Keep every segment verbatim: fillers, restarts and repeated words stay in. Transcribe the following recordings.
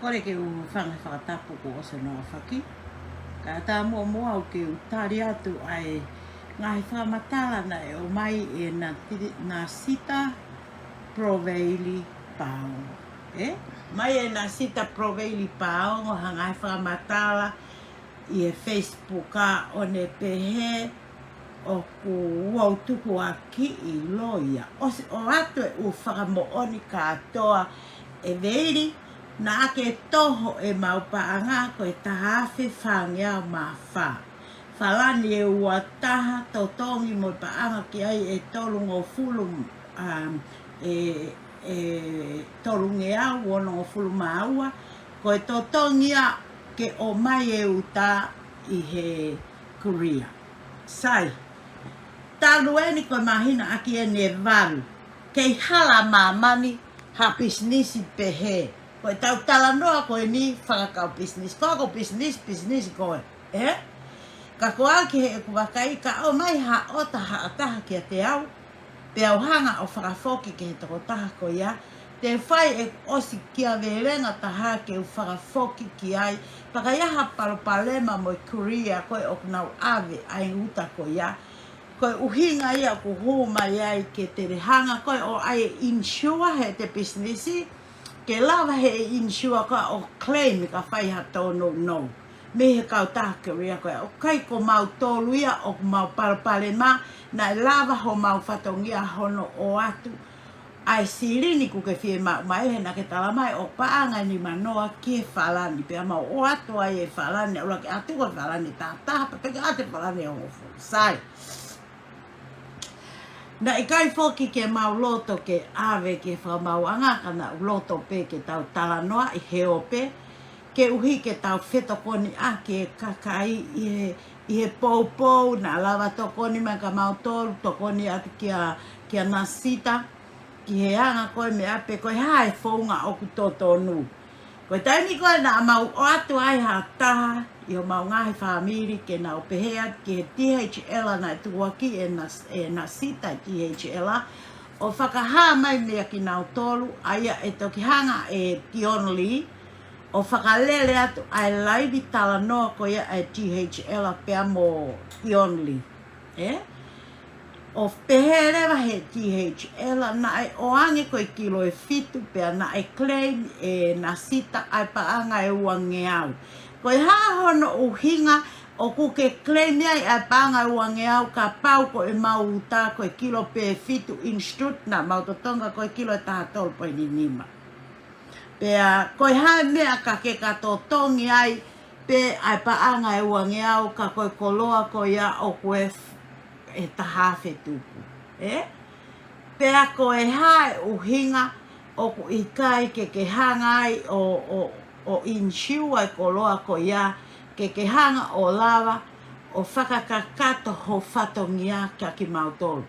Kole ke u hūfanga he fakatapu kuo ʻosi hono ʻaofaki. Kae ʻatā muʻa muʻa au ke u tali atu ʻa e ngaahi fakamatala naʻe ʻomai ʻe Nati-, Nasita Proveili Paongo. ʻE? Mai ʻe Nasita Proveili Paongo ha ngaahi fakamatala ʻi he Facebook ʻo ne pehē ʻoku ou tukuakiʻi loia. ʻOsi ʻoatu e ʻū fakamoʻoni kātoa ʻe Veili, naʻa ke toho ʻemau paʻanga ko e taha afe fāngeau mā fā. Falani ʻe ua taha, totongi mo e paʻanga ki ai ʻe tolungofulu, um, ʻe, ʻe tolungeau onongofulu mā ua, ko e totongi ia ke ʻomai e uta ʻi he Korea. Sai, talu eni ko e māhina ʻaki eni ʻe valu, kei hala māmani ha pisinisi pehē. Ko ʻetau talanoa ko eni fakakau pisinisi. Ko au ko e pisinisi, pisinisi koe. ʻE? Ka ko au ki heʻeku vakai, ka ʻomai ha ʻota haʻataha kiate au, pea u hanga ʻo fakafoki ki he tokotaha ko ia, te u fai ʻeku ʻosi kiavelenga taha ke u fakafoki ki ai, pea ka ʻi ai ha palopalema mo e Korea ko ē ʻoku nau ʻave ʻa e uta ko ia. Ko e ʻuhinga ia ʻoku hū mai ai ke te lehanga ko ē ʻo ʻai e insure heʻete pisinisi, ke lava he insure ko ē ʻo claim ka fai ha tōnounou mei he kautaha Korea ko ē. ʻOku ʻikai ko mautolu ia ʻoku mau palopalema, naʻe lava homau fatongia hono ʻoatu ʻa e silini ʻoku ke fiemaʻu mai he naʻa ke tala mai ʻoku paʻanga ʻe nimanoa ki he falani, pea mau ʻoatu ai e falani, ʻuluaki ʻatu ko e falani taha taha, pea toki ʻatu e falani ʻe hongofulu. Sai. Naʻe ʻikai foki ke mau loto ke ʻave ki he fakamauʻanga, ka naʻa ku loto pē ke tau talanoaʻi he ope, koeʻuhi ke tau fetokoniʻaki e kakai ʻi he, ʻi he poupou, naʻa lava tokoni mai kia mautolu, tokoni atu kia, kia Nasita, ki he anga ko ē meʻa pe ko e hā e founga ʻoku totonu. Ko e taimi ko ē naʻa mau ʻoatu ai ha taha ʻi homau ngaahi fāmili ke nau pehē atu ki he T H L naʻe tukuakiʻi ʻe Nas-, ʻe Nasita ʻi T H L, ʻo fakahā mai meia kinautolu, ʻa ia ʻe toki hanga ʻe Dion Lee ʻo fakalele atu ʻa e laivi talanoa ko ia ʻa e T H L pea mo Dion Lee. ʻE? ʻO pehē leva he T H L naʻe ʻoange ko e kilo ʻe fitu pea naʻe claim ʻe Nasita ʻa e paʻanga ʻe uangeau. Ko e hā hono ʻuhinga ʻoku ke claim ai ʻa e paʻanga ʻe uangeau kapau ko ʻemau uta ko e kilo pē ʻe fitu instead naʻa mau totongi ko e kilo ʻe taha tolu poini nima? Pea ko e hā e meʻa ka ke ka totongi ai pē ʻa e paʻanga ʻe uangeau ka ko e koloa ko ia ʻoku ʻe f-, ʻe taha afe tupu. ʻE? Pea ko e hā e ʻuhinga ʻoku ʻikai ke ke hanga ai ʻo, ʻo, ʻo insure e koloa ko ia ke ke hanga ʻo lava ʻo fakakakato ho fatongia kia kimautolu.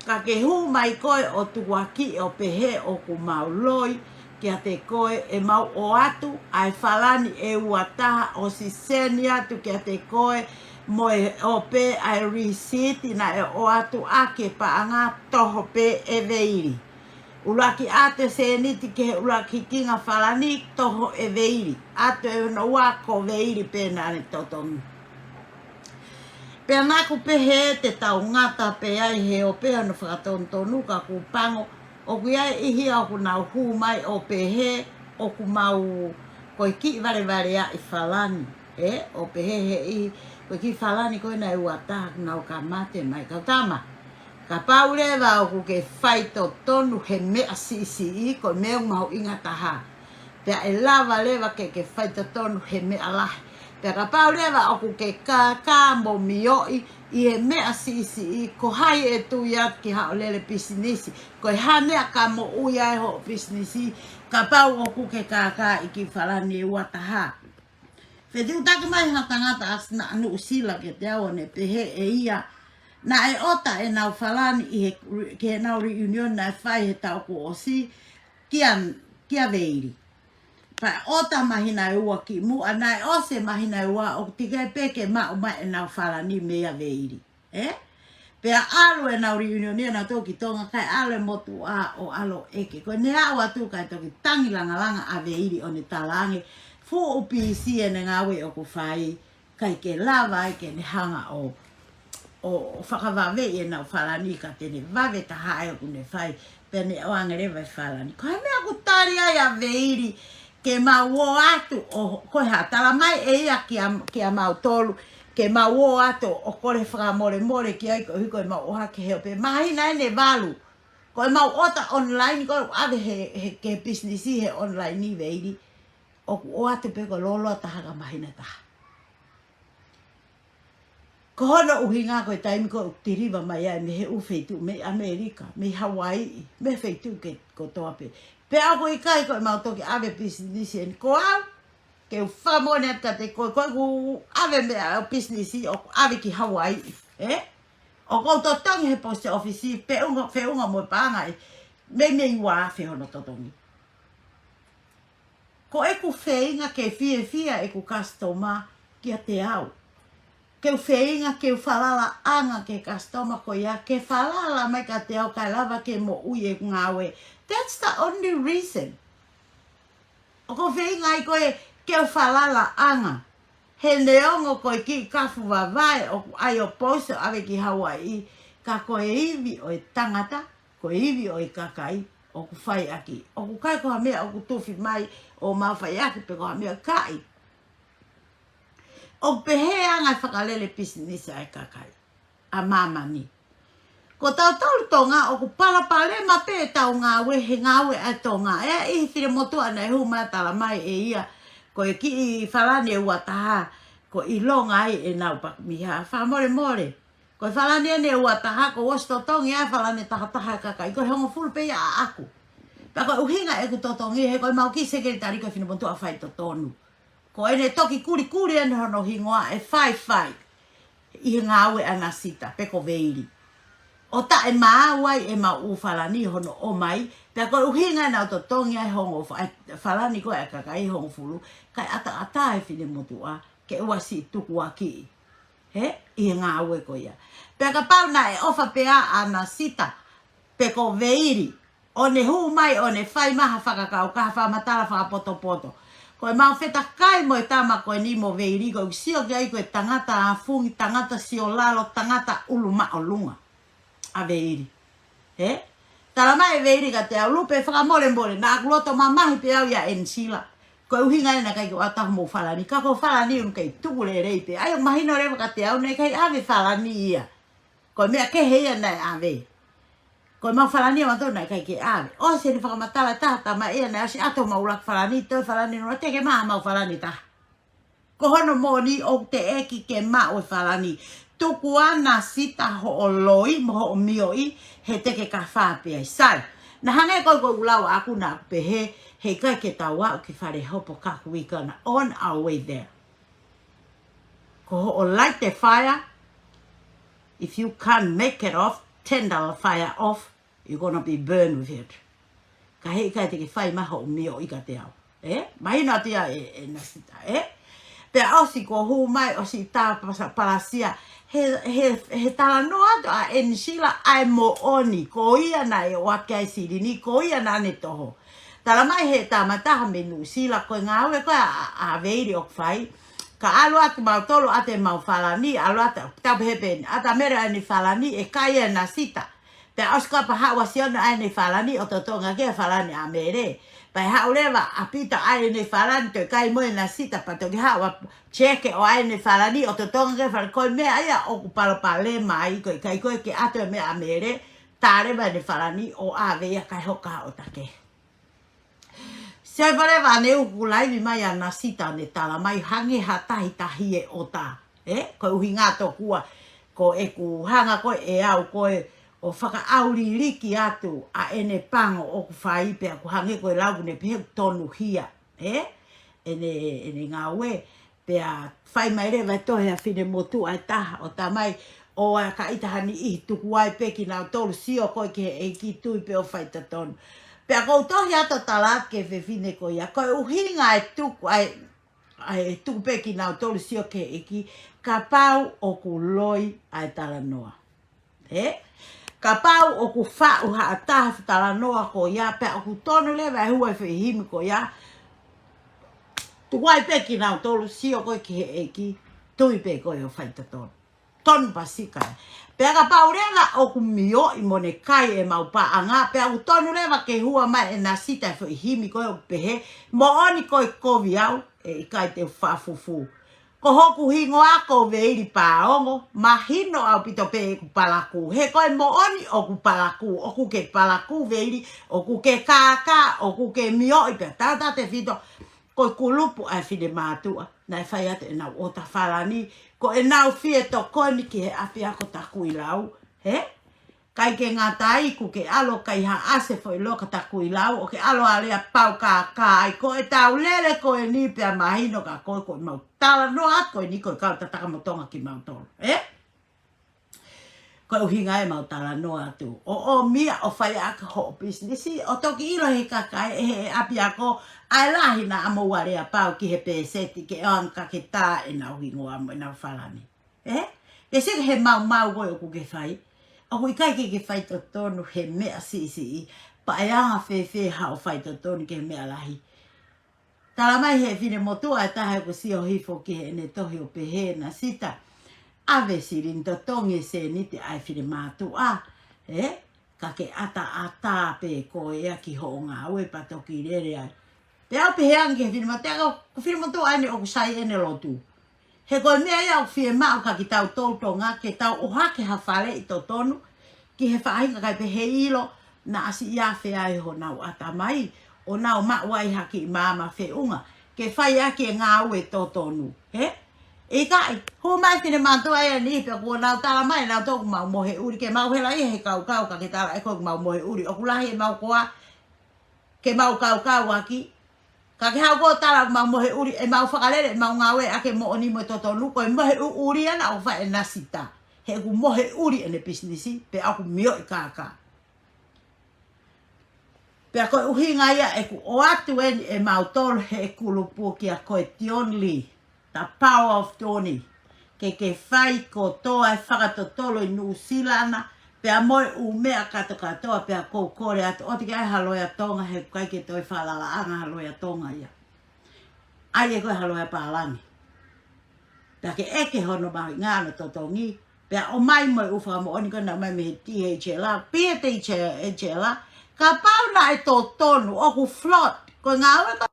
Ka ke hū mai koe ʻo tukuakiʻi ʻo pehē ʻoku mau loi kiate koe, ʻe mau ʻoatu ʻa e falani ʻe ua taha ʻosi seni atu kiate koe mo e ope ʻa e receipt naʻe ʻoatu ʻaki e paʻanga toho pē ʻe Veili. ʻUluaki ʻatu e sēniti ki he ʻuluaki kinga falani toho ʻe Veili. ʻAtu e hono ua ko Veili pē naʻa ne totongi. Pea naʻa ku pehē te tau ngata pē ai he ope hono fakatonutonu ka ku pango ʻoku ʻi ai e ʻihi ia ʻoku nau hū mai ʻo pehē ʻoku mau ko e kiʻi valevaleaʻi falani. ʻE, ʻo pehē he ʻihi, ko e kiʻi falani ko ē naʻe ua taha ʻoku nau ka mate mai kau tama. Kapau leva ʻoku ke faitotonu he meʻa siʻisiʻi, ko e meʻa ʻoku mahuʻinga taha. Pea ʻe lava leva ke ke faitotonu he meʻa lahi. Pea kapau leva ʻoku ke kākā mo mioʻi ʻi he meʻa siʻisiʻi, ko hai ʻe tui atu ki haʻo lele pisinisi? Ko e hā e meʻa ka moʻui ai hoʻo pisinisi kapau ʻoku ke kākā ʻi he kiʻi falani ʻe ua taha? Fetuʻutaki mai ha tangata ʻa Nuʻusila kiate au ʻo ne pehē ʻe ia naʻe ʻota ʻenau falani ʻi he, ki heʻenau reunion naʻe fai he taʻu kuo ʻosi kia, kia Veili. Pea ʻota māhina ʻe ua kimuʻa, naʻe ʻosi e māhina ʻe ua ʻoku teʻeki ai pē ke maʻu mai ʻenau falani meia Veili. ʻE? Pea ʻalu ʻenau reunion ia nautolu ki Tonga, kae ʻalu e motuʻa ʻo ʻalu ʻo ʻeke. Ko ʻene aʻu atu kae toki tangi langalanga ʻa Veili ʻo ne talaange fuʻu pīsī ʻene ngāue ʻoku fai, ʻikai ke lava ai ke ne hanga ʻo, ʻo, ʻo fakavaveʻi ʻenau falani ka te ne vave taha ai ʻoku ne fai, pea ne ʻoange leva e falani. Ko e meʻa ʻoku tali ai ʻa Veili ke mau ō atu ʻo, ko e hā, talamai ʻe ia kia, kia mautolu, ke mau ō atu ʻo kole fakamolemole ki ai koeʻuhi ko ʻemau ʻohake he ope. Māhina eni ʻe valu. Ko ʻemau ʻota online, ko e ʻave he, he, ki he pisinisi he online ni Veili. ʻOku ʻoatu pē ko e lōloa taha ka māhina taha. Ko hono ʻuhinga ko e taimi ko ē ʻoku tiliva mai ai mei he ʻū feituʻu, mei ʻAmelika, mei Hawaiʻi, mei he feituʻu ke kotoa pē. Pea ʻoku ʻikai ko ʻemau toki ʻave pisinisi eni ko au, ke u fakamoʻoni atu kiate koe, ko ʻeku ʻave meʻa ʻo pisinisi ʻoku ʻave ki Hawaiʻi, ē? ʻOku ou totongi he post office, feʻunga, feʻunga mo e paʻanga ē, meimei ua afe hono totongi. Ko ʻeku feinga ke fiefia ʻeku customer kiate au. Ke u feinga ke u falalaʻanga ki he customer ko ia, ke falala mai kiate au kae lava ke moʻui ʻeku ngāue. That's the only reason. ʻOku ou feinga ai ko ē ke u falalaʻanga. He neongo ko e kiʻi kafu vavae ʻoku ʻai ʻo post ʻo ʻave ki Hawaiʻi, ka ko e ivi ʻo e tangata, ko e ivi ʻo e kakai ʻoku fai ʻaki. ʻOku ʻikai ko ha meʻa ʻoku tufi mai ʻo mau fai ʻaki pe ko ha meʻakai. ʻOku pehē ʻa e ngaahi fakalele pisinisi ʻa e kakai ʻa māmani. Ko tautolu Tonga ʻoku palopalema pē ʻetau ngāue he ngāue ʻa Tonga. ʻE ʻi he finemotuʻa naʻe hū mai talamai ʻe ia, ko e kiʻi falani ʻe ua taha, ko e ʻilonga ai ʻenau pakumiha. Fakamolemole. Ko e falani eni ʻe ua taha, ko ʻosi totongi ʻa e falani tahataha ʻa e kakai, ko e hongofulu pē ia ʻaʻaku. Pea ko e ʻuhinga ʻeku totongi, he ko ʻemau kiʻi sekelitali ko e finemotuʻa faitotonu. Ko ʻene toki kulikuli eni hono hingoa ʻe faifai ʻi he ngāue ʻa Nasita, pe ko Veili. ʻO taʻemaau ai ʻemau ʻū falani hono ʻomai, pea ko e ʻuhinga ʻenau totongi ai hongo fa-, falani ko ē ʻa e kakai hongofulu, kae ʻataʻatā e finemotuʻa, ke ʻoua siʻi tukuakiʻi. Hē? ʻI he ngāue ko ia. Pea kapau naʻe ʻofa pē ʻa Nasita, pe ko Veili, ʻo ne hū mai, ʻo ne fai mai ha fakakaukau, fakamatala fakapotopoto. Ko ʻemau fetakai mo e tama ko eni mo Veili, ʻoku ou sio ki ai ko e tangata afungi, tangata siolalo, tangata ʻulu māʻolunga. ʻA Veili. Hē? Talamai ʻe Veili kiate au, Lupe, fakamolemole, naʻa ku loto mamahi pē au ʻia ʻEnisila. Ko e ʻuhinga ē naʻe ʻikai ke u ʻatā homou falani, ka ko e falani ʻoku kei tuku lelei pē. ʻAi ʻo mahino leva kiate au, naʻe ʻikai ʻave falani ia. Ko e meʻa kehe ia naʻe ʻave. Ko ʻemau falani ʻa mautolu naʻe ʻikai ke ʻave. ʻOsi eni fakamatala ʻe taha, talamai ʻe ia naʻe ʻosi ʻalu homau ʻuluaki falani, toe falani noa, teke mai haʻamau falani ʻe taha. Ko hono moʻoni ʻoku teʻeki ke maʻu e falani. Tuku ʻa Nasita hoʻo loi mo hoʻo mioʻi he teke ka fā pē ai. Sai. Naʻa hangē ko e, ko e lau ʻaʻaku naʻa ku pehē, heʻikai ke tau aʻu ki fale hopo ka kuikana on our way there. Ko hoʻo light the fire, if you can't make it off, turn the fire off, you're gonna be burned with it. Ka heʻikai te ke fai mai hoʻo mioʻi kiate au. Ē? Mahino atu ia ʻe, ʻe Nasita, ē? Pea ʻosi ko e hū mai, ʻosi tā pasa-, palasia. He, he, he talanoa atu ʻa ʻEnisila ʻa e moʻoni. Ko ia naʻe ʻohake ai silini, ko ia naʻa ne toho. Talamai he tama taha mei Nuʻusila, ko e ngāue ko ē ʻa, ʻa, ʻa Veili ʻoku fai. Ka ʻalu atu mautolu ʻo ʻoatu ʻemau falani, ʻalu atu, tau pehē pē eni, ʻoatu ʻa Mele ʻa ʻene falani, ʻe kai ʻe Nasita. Pea ʻosi ko ia pea haʻu ʻa Sione ʻo ʻai ʻene falani ʻo totongi ʻaki e falani ʻa Mele. Pea haʻu leva ʻa Pita ʻo ʻai ʻene falani, toe kai mo e Nasita, pea toki haʻu ʻa Seke ʻo ʻai ʻene falani ʻo totongi ʻaki e falani. Ko e meʻa ia ʻoku palopalema ai, ko e ʻikai ko ē ke ʻoatu e meʻa ʻa Mele, tā leva ʻene falani ʻo ʻave ia kae hoko ki ha ʻota kehe. Sio leva ʻaneuhu, laivi mai ʻa Nasita ʻo ne talamai hangē ha tahitahi e ʻota. Ē, ko e ʻuhinga tokua, ko ʻeku hanga ko ē ʻe au ko ē ʻo fakaʻauliliki atu ʻa ʻene pango ʻoku fai pea ʻoku hangē ko e lau ʻoku ne pehē ʻoku tonuhia. Ē, ʻene, ʻene ngāue, pea fai mai leva e tohi ʻa e finemotuʻa ʻe taha ʻo talamai ʻoua ʻe kaʻita ha niʻihi, tuku ai pē kinautolu, sio koe ki he ʻEiki, tui pē ʻo faitotonu. Pea ʻoku ou tohi atu ʻo tala atu ki he fefine ko ia, ko e ʻuhinga e tuku ai, ʻa e tuku pē kinautolu sio ki he ʻEiki, kapau ʻoku loi ʻa e talanoa. Ē? Kapau ʻoku faʻu ha taha fuʻu talanoa ko ia, pea ʻoku tonu leva e hua e foʻi himi ko ia, tuku ai pē kinautolu, sio koe ki he ʻEiki, tui pē koe ʻo fai totonu. Tonu pasika. Pea kapau leva ʻoku mioʻi mo ne kai ʻemau paʻanga, pea ʻoku tonu leva ke hua mai ʻe Nasita e foʻi himi ko ē ʻoku pehē, moʻoni ko e kovi au, ʻe ʻikai te u fafufū. Ko hoku hingoa ko Veili Paongo, mahino ʻaupito pē ʻeku palakū. He ko e moʻoni ʻoku palakū, ʻoku ke palakū Veili, ʻoku ke kākā, ʻoku ke mioʻi pē, tautautefito ko e kulupu ʻa e finemātuʻa naʻe fai atu ʻenau ʻota Falani, ko ʻenau fie tokoni ki he ʻapiako Takuilau, hē? ʻIkai ke ngata ai, ʻoku ke ʻalu ʻo kaihaʻasi e foʻi loka Takuilau, ʻo ke ʻalu ʻo lea pau kākā ai, ko e taulele ko eni pea mahino kia koe ko ʻemau talanoa atu ko eni ko e kau tataka mo Tonga kimautolu, ē? Ko e ʻuhinga ʻemau talanoa atu. ʻO ʻomi ia ʻo fai ʻaki hoʻo pisinisi, ʻo toki ʻilo he kakai, he ʻapiako, ʻa e lahi naʻa mou lea pau ki he pēseti ke ʻoange ka ke tā ʻenau hingoa mo ʻenau Falani. Ē? Ke sio ki he maumau ko ē ʻoku ke fai. ʻOku ʻikai ke ke fai totonu he meʻa siʻisiʻi, pea ʻe anga fēfē haʻo fai totonu ki he meʻa lahi. Tala mai he finemotuʻa ʻe taha ʻoku sio hifo ki heʻene tohi ʻo pehē, Nasita, ʻave silini totongi e sēniti ʻa e finemātuʻa, ē? Ka ke ʻataʻatā pē koe ia ki hoʻo ngāue pea toki lele ai. Pea u pehē ange ki he finemotuʻa, ko e finemotuʻa eni ʻoku sai ʻene lotu. He ko e meʻa ia ʻoku fiemaʻu kia kitautolu Tonga, ke tau ʻohake ha faleʻi totonu ki he faʻahinga kakai pea ʻilo naʻa siʻi afe ai honau ʻatamai, ʻo nau maʻu ai ha kiʻi maama feʻunga ke fai ʻaki e ngāue totonu, hē? ʻIkai, hū mai finemātuʻa ia ni pea kuo nau tala mai, nautolu ʻoku mau mohe ʻuli, ke mau hela ia he kaukau ka ke tala ʻe koe ʻoku mau mohe ʻuli, ʻoku lahi ʻemau koa ke mau kaukau ʻaki. Ka ke haʻu koe ʻo tala ʻoku mau mohe ʻuli, ʻemau fakalele ʻemau ngāue ʻaki e moʻoni mo e totonu, ko e mohe ʻuli ʻana ʻoku fai ʻe Nasita. He ʻoku mohe ʻuli ʻene pisinisi, pea ʻoku mioʻi kākā. Pea ko e ʻuhinga ia ʻeku ʻoatu eni ʻemautolu he kulupu kia koe Dion Lee, the power of Tony. Ke ke fai kotoa e fakatotolo ʻi Nuʻusila na, pea mo e ʻū meʻa kātoa kātoa, pea ʻoku ou kole atu, ʻoua te ke ʻai ha loea Tonga, he ʻoku ʻikai ke toe falalaʻanga ha loea Tonga ia. ʻAi ʻe koe ha loea pālangi. Pea ke ʻeke hono mahuʻinga hono totongi, pea ʻomai mo e ʻū fakamoʻoni ko ē naʻe ʻomai mei he T H L R, pea T H L R, kapau naʻe totonu, ʻoku fraud, ko e ngāue ko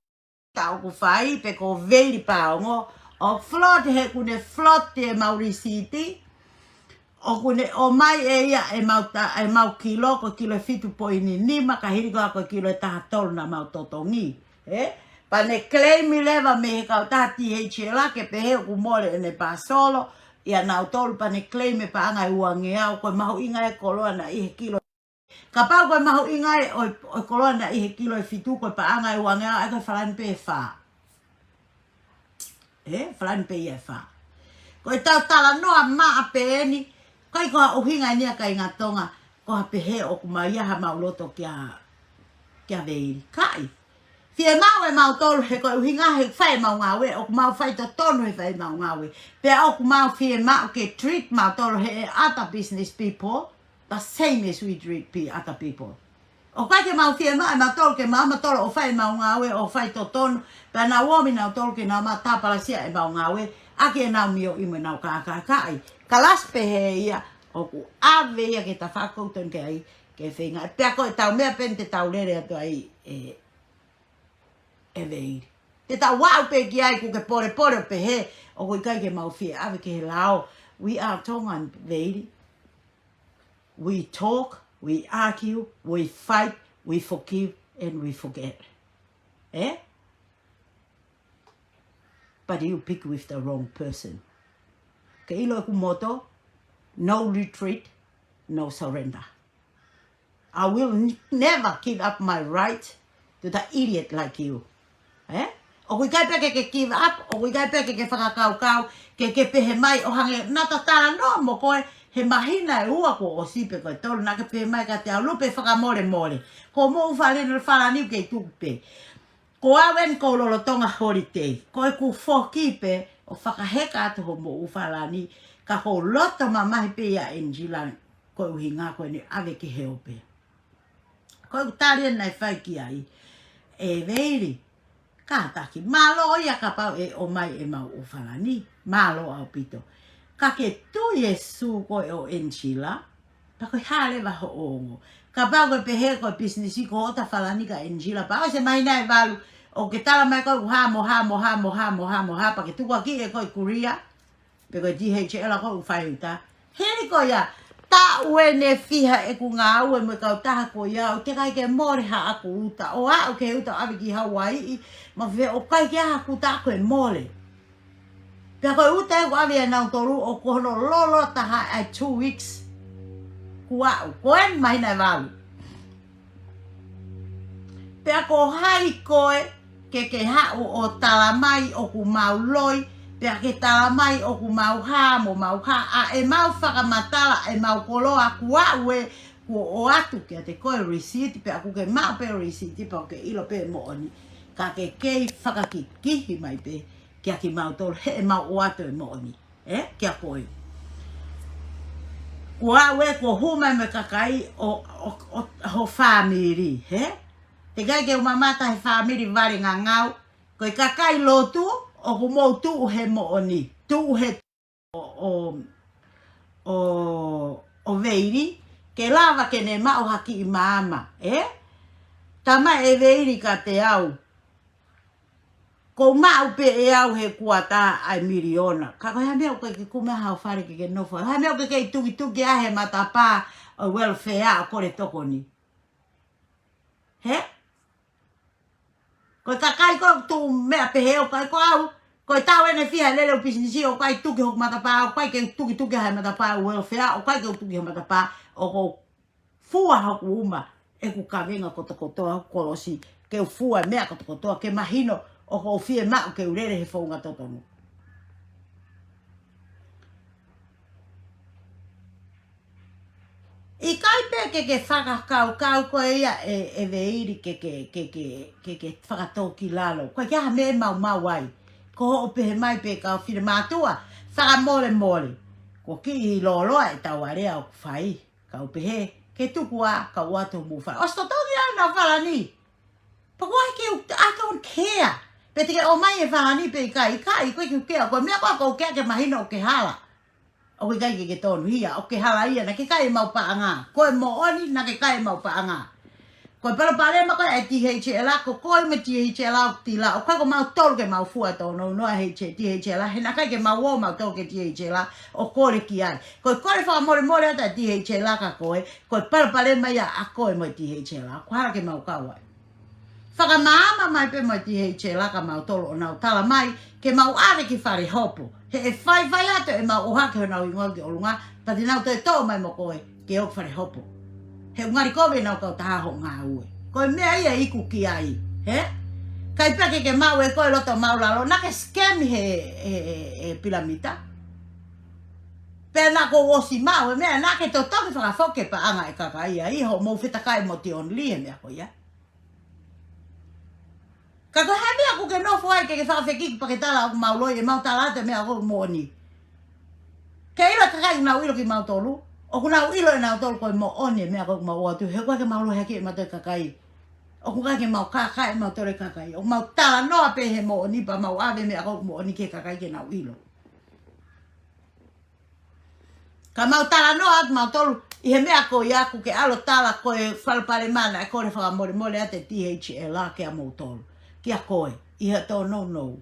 ē ʻoku fai, pe ko Veili Paongo, ʻoku fraud he ʻoku ne fraud ʻemau lisiti, ʻoku ne ʻomai ʻe ia ʻemau ta-, ʻemau kilo, ko e kilo ʻe fitu poini nima, ka hili ko ē ko e kilo ʻe taha tolu naʻa mau totongi. Ē? Pea ne claim leva mei he kautaha T H L R ke pehē ʻoku mole ʻene pāsolo, ʻia nautolu pea ne claim e paʻanga ʻe uangeau, ko e mahuʻinga e koloa naʻe ʻi he kilo. Kapau ko e mahuʻinga e ʻo e, ʻo e koloa naʻe ʻi he kilo ʻe fitu ko e paʻanga ʻe uangeau, ʻa ia ko e Falani pē ʻe fā. Ē, Falani pē ia ʻe fā. Ko ʻetau talanoa maʻa pē eni, ʻikai ko ha ʻuhinga eni ia kāinga Tonga, ko ha pehē ʻoku mau ʻi ai hamau loto kia, kia Veili. ʻIkai. Fiemaʻu ʻemautolu he ko e ʻuhinga he fai ʻemau ngāue, ʻoku mau fai totonu he fai ʻemau ngāue. Pea ʻoku mau fiemaʻu ke treat mautolu he other business people the same as we treat pe-, other people. ʻOku ʻikai ke mau fiemaʻu ʻemautolu ke mau mautolu ʻo fai ʻemau ngāue, ʻo fai totonu, pea nau ō mai nautolu ke nau maʻu tāpalasia ʻemau ngāue, ʻaki ʻenau mioʻi mo ʻenau kākākaʻi. Kalasi pehē ia, ʻoku ʻave ia ke tafaʻaki ʻoku tonu ke ʻai, ke feinga. Pea ko ʻetau meʻa pē eni te tau lele atu ai, ē, ʻe Veili. Te tau aʻu pē ki ai ʻoku ke polepole ʻo pehē, ʻoku ʻikai ke mau fie ʻave ki he lao. We are Tongan, Veili. We talk, we argue, we fight, we forgive, and we forget. Ē? But you pick with the wrong person. Ke ʻilo ʻeku motto, no retreat, no surrender. I will n-, never give up my right to the idiot like you. Ē? ʻOku ʻikai pē ke ke give up, ʻoku ʻikai pē ke ke fakakaukau, ke ke pehē mai ʻo hangē naʻa ta talanoa mo koe, he māhina ʻe ua kuo ʻosi pe ko e tolu naʻa ke pehē mai kiate au, Lupe, fakamolemole. Ko hoʻo moʻui Falani, Falani ke tuku pē. Ko au eni ʻoku ou lolotonga holiday. Ko ʻeku foki pē ʻo fakaheka atu hoʻo moʻui Falani, ka ʻoku ou loto mamahi pē ia ʻi New Zealand. Ko e ʻuhinga ko eni ʻave ki he ope. Ko e tali eni naʻe fai ki ai ʻe Veili, kātaki, mālō ia kapau ʻe ʻomai ʻemau ʻo Falani. Mālō ʻaupito. Ka ke tui e sū ko ē ʻo Angela, pea ko e hā leva hoʻo ongo? Kapau ko e pehē ko e pisinisi ko ē ʻa Falani ka Angela, pea ʻosi e māhina ʻe valu, ʻoku ke tala mai ko ē ʻoku hā mo hā mo hā mo hā mo hā mo hā, pea ke tukuakiʻi ʻe koe e kulia, pe ko e D H L ko ē ʻoku fai ʻi ʻuta. Hili ko ia, taʻu ʻeni ʻe fiha ʻeku ngāue mo e kautaha ko ia, ʻoku teʻeki ai ke mole haʻaku ʻuta, ʻo aʻu ki he ʻuta ʻave ki Hauaiʻi, mo fē, ʻoku ʻikai ke ʻi ai haʻaku ʻuta ko e mole. Pea ko e ʻuta ʻoku ʻave ʻe nautolu ʻoku hono lolo taha ʻa e two weeks. Kuo aʻu, ko eni māhina ʻe valu. Pea ko hai koe ke ke haʻu ʻo tala mai ʻoku mau loi, pea ke tala mai ʻoku mau hā mo mau hā, ʻa ʻemau fakamatala ʻemau koloa kuo aʻu ē, kuo ʻoatu kiate koe e receipt, pea ʻoku ke maʻu pē e receipt, pea ʻoku ke ʻilo pē e moʻoni. Ka ke kei fakakikihi mai pē kia kimautolu heʻemau ʻoatu e moʻoni, ē, kia koe. Kuo aʻu ē kuo hū mai mo e kakai ʻo, ʻo, ʻo, ho fāmili, ē? Teʻeki ai ke u mamata he fāmili vale ngangau. Ko e kakai lotu, ʻoku mou tuʻu he moʻoni. Tuʻu he ʻo, ʻo, ʻo, ʻo Veili, ke lava ke ne maʻu ha kiʻi maama, ē? Tala mai ʻe Veili kiate au, ʻoku ou maʻu pē ʻe au he kuata ʻa e miliona. Ka ko e hā e meʻa ʻoku ke kumi ai haʻo fale ke ke nofo ai? Hā e meʻa ʻoku ke kei tukituki ai he matapā ʻo e welfare ʻo kole tokoni? Hē? Ko e kakai ko ē ʻoku tuʻu meʻa pehē ʻoku ʻikai ko au. Ko e taʻu ʻeni ʻe fiha lele ʻeku pisinisi ʻoku ʻikai tuki hoku matapā, ʻoku ʻikai ke tukituki ha matapā ʻo e welfare, ʻoku ʻikai ke u tuki ha matapā, ʻoku ou fua hoku uma ʻeku kavenga kotokotoa, hoku kolosi, ke u fua e meʻa kotokotoa, ke mahino ʻoku ou fiemaʻu ke u lele he founga totonu. ʻIkai pē ke ke fakakaukau ko ia ʻe, ʻe Veili ke, ke, ke, ke, ke, ke fakatōkilalo. ʻOku ʻikai ke ʻi ai ha meʻa ʻe maumau ai. Ko hoʻo pehē mai pē kau finemātuʻa, fakamolemole. Ko e kiʻi lōloa ʻetau alea ʻoku fai. Kau pehē, ke tuku ā, kau ʻoatu homou fale. ʻOsi totongi ā ʻa Falani. Pea ko e hā ke u, I don't care. Pe te ke ʻomai e Falani pe ʻikai, ʻikai, ʻikai ke u kea. Ko e meʻa ko ē ʻoku ou kea ke mahino ʻoku ke hala. ʻOku ʻikai ke ke tonuhia, ʻoku ke hala ia, naʻa ke kai ʻemau paʻanga. Ko e moʻoni, naʻa ke kai ʻemau paʻanga. Ko e palopalema ko ē ʻa e D H L, ko koe mo e D H L ʻoku tila, ʻoku ʻikai ko mautolu ke mau fua tōnounou ʻa e H-, D H L, he naʻe ʻikai ke mau ō mautolu ki he D H L ʻo kole ki ai. Ko e kole fakamolemole atu ʻa e D H L kia koe, ko e palopalema ia ʻa koe mo e D H L, ʻoku hala ke mau kau ai. Fakamaama mai pē mo e D H L kia mautolu ʻo nau tala mai, ke mau ʻave ki fale hopo. He ʻe faifai atu ʻemau ʻohake honau hingoa ki ʻolunga, pea te nau toe toʻo mai mo koe, ke ō ki fale hopo. He ʻoku ngali kovi ʻenau kautaha hoʻo ngāue. Ko e meʻa ia ʻe iku ki ai, hē? ʻIkai pē ke ke maʻu ʻe koe loto maʻulalo, naʻa ke scam he, he, he, he pilamita. Pea naʻa kuo u ʻosi maʻu e meʻa, naʻa ke totongi fakafoki e paʻanga ʻa e kakai ia, ʻi hoʻomou fetakai mo Tionili he meʻa ko ia. Ka ko e hā e meʻa ʻoku ke nofo ai ke ke fakafekiki pea ke tala ʻoku mau loi, ʻemau tala atu e meʻa ʻoku moʻoni. Ke ʻilo e kakai ʻoku nau ʻilo kimautolu, ʻoku nau ʻilo ʻe nautolu ko e moʻoni e meʻa ʻoku mau ʻoatu, he ʻoku ʻikai ke mau lohiakiʻi ʻe mautolu e kakai. ʻOku ʻikai ke mau kākaaʻi ʻe mautolu e kakai. ʻOku mau talanoa pē he moʻoni pea mau ʻave e meʻa ʻoku moʻoni ki he kakai ke nau ʻilo. Ka mau talanoa atu mautolu, ʻi he meʻa ko ia ʻoku ke ʻalu ʻo tala ko e palopalema naʻe kole fakamolemole atu e D H L kia moutolu. Kia koe, ʻi he tōnounou.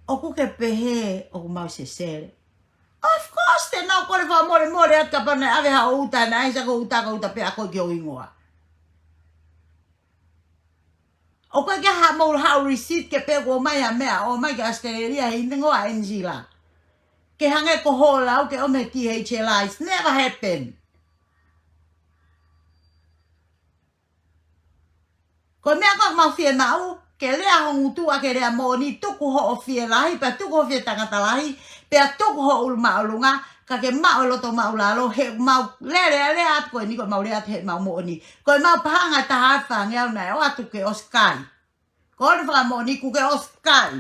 ʻOku ke pehē ʻoku mau sesele? Of course, te nau kole fakamolemole atu kapau naʻe ʻave haʻo ʻuta, naʻe ʻai ʻe koe e ʻuta, ko e ʻuta pē ʻa koe ki ho hingoa. ʻOku ʻikai ke ʻi ai haʻamou haʻu receipt ke pehē kuo ʻomai ha meʻa, ʻomai ki Australia he hingoa ʻa Angela. Ke hangē ko hoʻo lau ke ʻomai he D H L, it's never happened. Ko e meʻa ko ē ʻoku mau fiemaʻu, ke lea ho ngutu ʻa e lea moʻoni, tuku hoʻo fielahi, pea tuku hoʻo fie tangata lahi, pea tuku hoʻo ʻulu māʻolunga, ka ke maʻu e loto maʻulalo, he ʻoku mau lea, lea, lea atu ko eni ko ʻemau lea atu heʻemau moʻoni. Ko ʻemau paʻanga ʻe taha afe fāngeau naʻe ʻoatu ke ʻosi kai. Ko hono fakamoʻoni ʻoku ke ʻosi kai.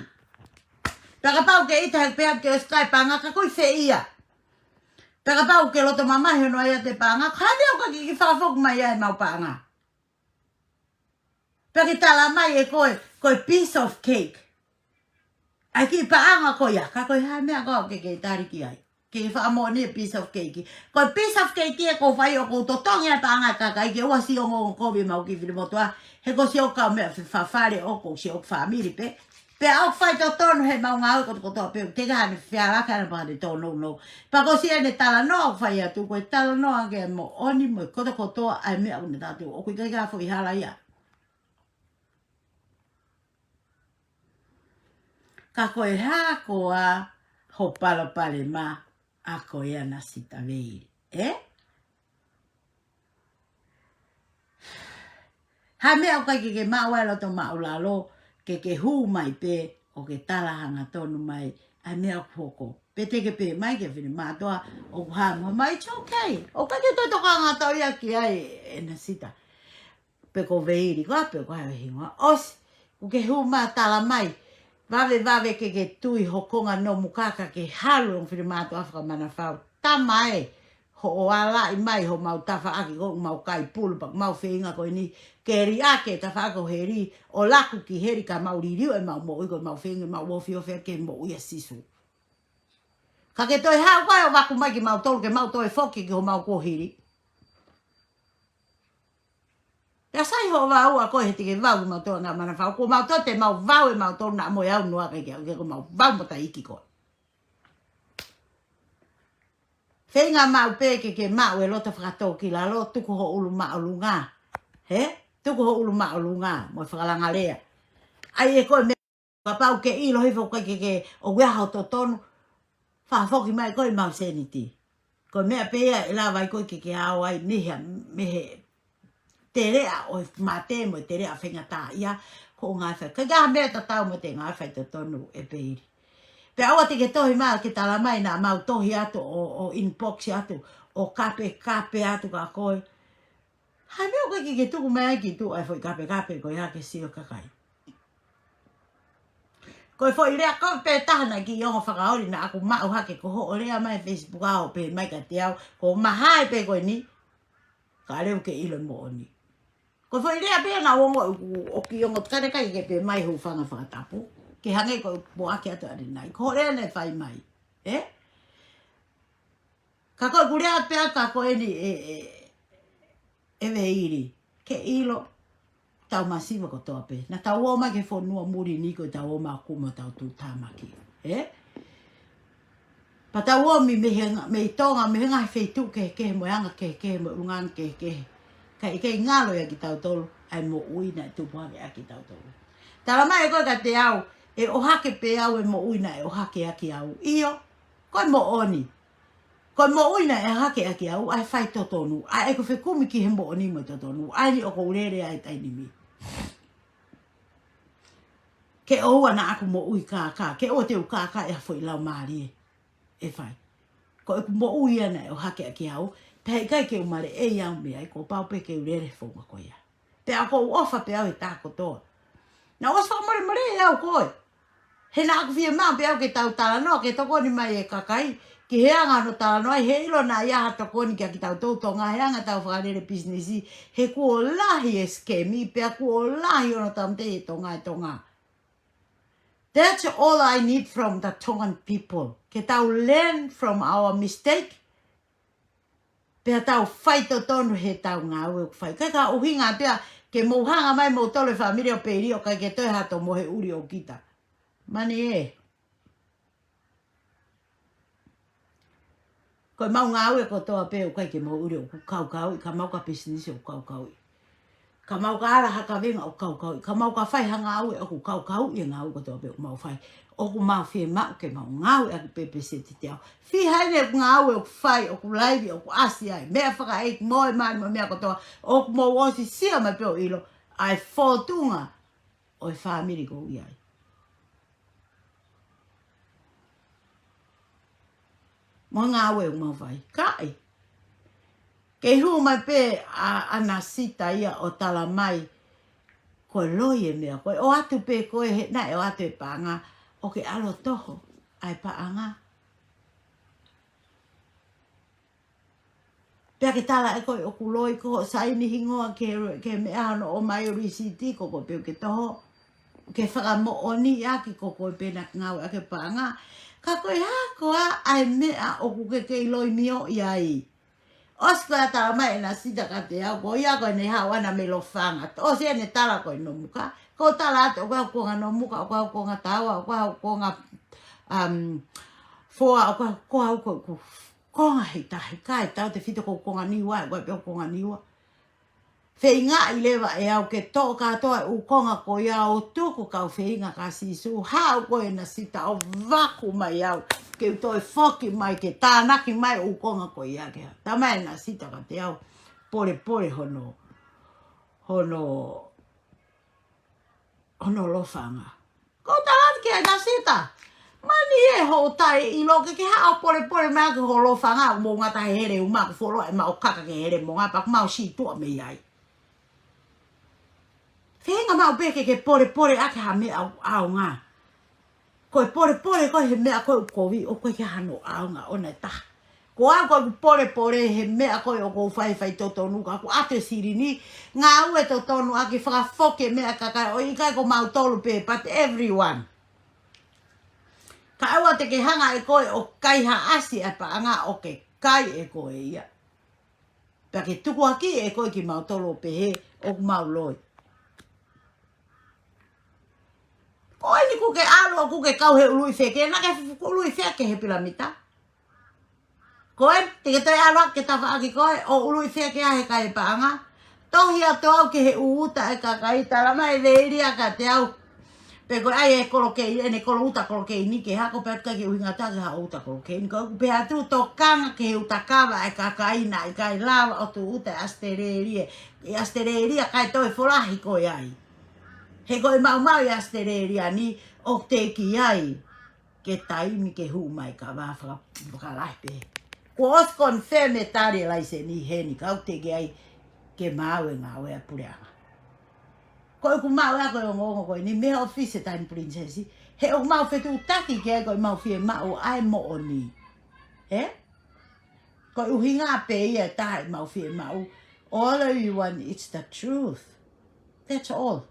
Pea kapau ʻoku ke ʻita he pehē atu ke ʻosi kai paʻanga, ka ko e fē ia? Pea kapau ʻoku ke loto mamahi hono ʻai atu e paʻanga, ko e hā e meʻa ʻoku ʻikai ke ke fakafoki mai ai ʻemau paʻanga? Pea ke tala mai ʻe koe, ko e piece of cake. ʻAi ki paʻanga ko ia, ka ko e hā e meʻa ʻoku ke, ke tali ki ai? Ke fakamoʻoni e piece of cake. Ko e piece of cake ē ʻoku fai ʻoku totongi ai paʻanga e kakai ke ʻoua ʻe ongo kovi ʻemau kiʻi fili motuʻa. He ko siʻoku kau meʻa fe-, fafale ʻoku siʻoku fāmili pē. Pea ʻoku faitotonu heʻemau ngāue kotokotoa pē, teʻeki ai haʻane feala ke ʻana pea ne tōnounou. Pea ko siʻene talanoa ʻoku fai atu, ko e talanoa ke moʻoni mo e kotokotoa ʻa e meʻa ʻoku ne tala atu, ʻoku ʻikai ke ʻi ai ha foʻi hala ia. Ka ko e hā koā ho palopalema ʻa koe ʻAnasita Veili, ē? Hā e meʻa ʻoku ʻikai ke ke maʻu ai e loto māʻulalo, ke ke hū mai pē ʻo ke tala hangatonu mai ʻa e meʻa ʻoku hoko. Pe te ke pehē mai ki he finemātuʻa ʻoku hā mo mai, it's okay. ʻOku ʻikai ke toe tokanga atu ia ki ai ʻAnasita. Pe ko Veili, ko ā pē ko e hingoa. ʻOsi, ʻoku ke hū mai ʻo tala mai. Vave, vave ke ke tui ho konga nomu kaka ke halu ʻo e finemātuʻa fakamanavahē. Tama ē, hoʻo ʻalu mai homau tafaʻaki ko ʻemau kai pulu pea ʻoku mau feinga ko eni ke liʻaki e tafaʻaki ʻo heli, ʻo laku ki heli ka mau liliu ʻemau moʻui ko ʻemau feinga ʻemau ofiofi ki he moʻui ʻa Sīsū. Ka ke toe haʻu koe ʻo vaku mai kimautolu ke mau toe foki ki homau kuohili. Pea sai hoʻo vau ʻa koe he te ke vau kimautolu ʻa e manavahē. Ko mautolu te mau vau ʻe mautolu naʻa mo e au noa kai ke, ke ko mau vau mo taʻiki koe. Feinga maʻu pē ke ke maʻu e loto fakatōkilalo, tuku ho ʻulu māʻolunga. Hē? Tuku ho ʻulu māʻolunga, mo e fakalangalea. ʻAi ʻe koe meʻa kapau ke ʻilo hifo ʻoku ʻikai ke ke ʻoku ʻi ai ho totonu, fakafoki mai koe ʻemau sēniti. Ko e meʻa pē ia ʻe lava ai koe ke ke ʻalu ai mei he, mei he teleʻa ʻo e mate mo e teleʻa faingataʻaʻia, ko e ngāue fai. Ka ko e meʻa tatau mo e ngāue faitotonu ē Veili. Pea ʻoua te ke tohi mai ke tala mai naʻa mau tohi atu ʻo, ʻo inbox atu, ʻo kapekape atu kia koe. Hā e meʻa ʻoku ʻikai ke ke tuku mai ai ki tuʻa e foʻi kapekape ko ia ke sio kakai. Ko e foʻi lea ko ē pē taha naʻe kiʻi ongo fakaoli naʻa ku maʻu hake ko hoʻo lea mai Facebook ʻo pehē mai kiate au, ko mahai pē ko eni, ka leva ke ʻilo moʻoni. Ko e foʻi lea pē naʻa ku ongo, ʻo kiʻi ongo kane kai ke pehē mai hūfanga fakatapu. Ke hangē ko e poaki atu ʻanenai. Ko hoʻo lea naʻe fai mai. Ē? Ka ko ʻeku lea pē kia koe eni ē, ē, ē Veili. Ke ʻilo, tau masiva kotoa pē. Naʻa tau ō mai ki he fonua muli ni ko e tau ō mai ʻo kumi hotau tuʻutāmaki. Ē? Pea tau ō mai mei he nga-, mei Tonga, mei he ngaahi feituʻu kehekehe, mo e anga kehekehe, mo e ʻulungaanga kehekehe. Ka ʻoku ʻikai ngalo ia kiate kitautolu ʻa e moʻui naʻe tupu hake ʻaki kitautolu. Tala mai ʻe koe kiate au, ʻe ʻohake pē au e moʻui naʻe ʻohake ʻaki au. ʻIo, ko e moʻoni. Ko e moʻui naʻe ʻohake ʻaki au, ʻa e faitotonu, ʻa ʻeku fekumi ki he moʻoni mo e totonu, ʻa eni ʻoku ou lele ai he taimi ni. Ke ʻoua naʻa ku moʻui kākā, ke ʻoua te u kākā ʻi ha foʻi laumālie ʻe fai. Ko ʻeku moʻui ia naʻe ʻohake ʻaki au, pea ʻikai ke u maleʻei au mei ai, kuo pau pē ke u lele he founga ko ia. Pea ʻoku ou ʻofa pē au he taha kotoa. Naʻa ku ʻosi fakamolemoleʻi au koe. He naʻa ku fiemaʻu pē au ke tau talanoa, ke tokoni mai e kakai, ki he anga hono talanoa, he ʻilo naʻe ʻi ai ha tokoni kia kitautolu Tonga, he anga ʻetau fakalele pisinisi, he kuo lahi e sikemi, pea kuo lahi hono tāmateʻi ʻe Tonga e Tonga. That's all I need from the Tongan people. Ke tau learn from our mistake, pea tau faitotonu he tau ngāue ʻoku fai. ʻIkai ke ʻuhinga pea ke mou hanga mai moutolu e fāmili ʻo Veili ʻo ʻikai ke toe hato mo he ʻuli ʻo kita. Mani ē. Ko ʻemau ngāue kotoa pē ʻoku ʻikai ke mau ʻuli ʻoku kaukauʻi, ka mau ka pisinisi ʻoku kaukauʻi. Ka mau ka ala ha kavenga ʻoku kaukauʻi. Ka mau ka fai ha ngāue ʻoku kaukauʻi e ngāue kotoa pē ʻoku mau fai. ʻOku mau fiemaʻu ke mau ngāueʻaki pē pēseti teau. Fiha ʻeni ʻeku ngāue ʻoku fai, ʻoku laivi, ʻoku ʻasi ai. Meʻa fakaʻeiki mo e mali mo e meʻa kotoa. ʻOku mou ʻosi sio mai pē ʻo ʻilo ʻa e fōtunga ʻo e fāmili ʻoku ou ʻi ai. Mo e ngāue ʻoku mau fai. Kae kei hū mai pē ʻa, ʻAnasita ia ʻo tala mai, ko e loi e meʻa ko ē, ʻoatu pē ko ē he naʻe ʻoatu e paʻanga, ʻoku ke ʻalu ʻo toho ʻa e paʻanga. Pea ke tala ʻe koe ʻoku loi, ko hoʻo saini hingoa ki he, ki he meʻa hono ʻomai ʻo lisiti, ko koe pē ʻoku ke toho. Ke fakamoʻoniʻaki ko koe pē naʻa ke ngāueʻaki e paʻanga. Ka ko e hā koā ʻa e meʻa ʻoku ke kei loimioʻi ai? ʻOsi ko ia tala mai ʻe Nasita kiate au, ko ia ko ʻene haʻu ʻana mei Lofanga. ʻOsi ʻene tala ko e Nomuka. Ko e tala atu, ʻoku ʻi ai hoku konga Nomuka, ʻoku ʻi ai hoku konga Taua, ʻoku ʻi ai hoku konga, um, Foa, ʻoku ʻi ai hoku, ʻoku ʻi ai hoku, ko e konga ʻe taha, ʻikai tautefito ko hoku konga Niua, ʻoku ʻi ai pē hoku konga Niua. Feingaʻi leva ʻe au ke toʻo kātoa e ʻū konga ko ia ʻo tuku kau feinga kia Sīsū, haʻu ko ē Nasita ʻo vaku mai au, ke u toe foki mai ke tānaki mai e ʻū konga ko ia ke ha. Tala mai ʻe Nasita kiate au, polepole hono, hono, hono Lofanga. Ko e tala atu kia Nasita. Mani e hoʻo taʻeʻilo ke ke haʻu ʻo polepole mai ki ho Lofanga, ʻoku mou ngata he hele uma, ʻoku fuoloa ʻemau kaka ki he hele mo ngā paku mau sītuʻa mei ai. Feinga maʻu pē ke ke polepole ʻaki ha meʻa ʻoku ʻaonga. Ko e polepole ko ē he meʻa ko ē ʻoku kovi, ʻoku ʻikai ke ʻi ai hano ʻaonga ʻona ʻe taha. Ko au ko ʻeku polepole he meʻa ko ē ʻoku ou fai, faitotonu ka ʻoku ʻoatu e silini, ngāue totonu ʻaki fakafoki e meʻa kakai, ʻo ʻikai ko mautolu pē, but everyone. Ka ʻoua te ke hanga ʻe koe ʻo kaihaʻasi e paʻanga ʻoku ke kai ʻe koe ia. Pea ke tukuakiʻi ʻe koe kimautolu ʻo pehē ʻoku mau loi. Ko eni kuo ke ʻalu ʻo kuo ke kau he ʻuluʻi feke, naʻa ke fu-, ʻuluʻi feke he pilamita. Ko ē, te ke toe ʻalu ʻo ke tafaʻaki koe, ʻo ʻuluʻi feke ʻa e kai e paʻanga. Tohi atu au ki he ʻū uta e kakai, tala mai ʻe Veili ia kiate au. Pe ko e ʻai e kolokeini, ʻene kolo uta kolokeini ke hako pē atu kai ke ʻuhinga atu ke haʻu uta kolokeini. Ko ʻeku pehē atu tokanga ki he uta kava e kakai naʻe ʻikai lava ʻo tuʻu uta ʻi ʻAositelēlia. ʻI ʻAositelēlia kae toe folahi koe ai. He ko e maumau ʻi ʻAositelēlia ni ʻoku teʻeki ai ke taimi ke hū mai ka vā faka-, fakalahi pē. Kuo ʻosi confirm e tali e laiseni heni ka ʻoku teʻeki ai ke maau e ngāue ʻa e puleʻanga. Ko ʻeku maʻu ʻa ko e ongoongo ko eni mei he ʻōfisi e Taʻahine Pilinisesi. He ʻoku mau fetuʻutaki ki ai ko ʻemau fiemaʻu ʻa e moʻoni. Ē? Ko e ʻuhinga pē ia ʻe taha ʻemau fiemaʻu. All we want is the truth. That's all.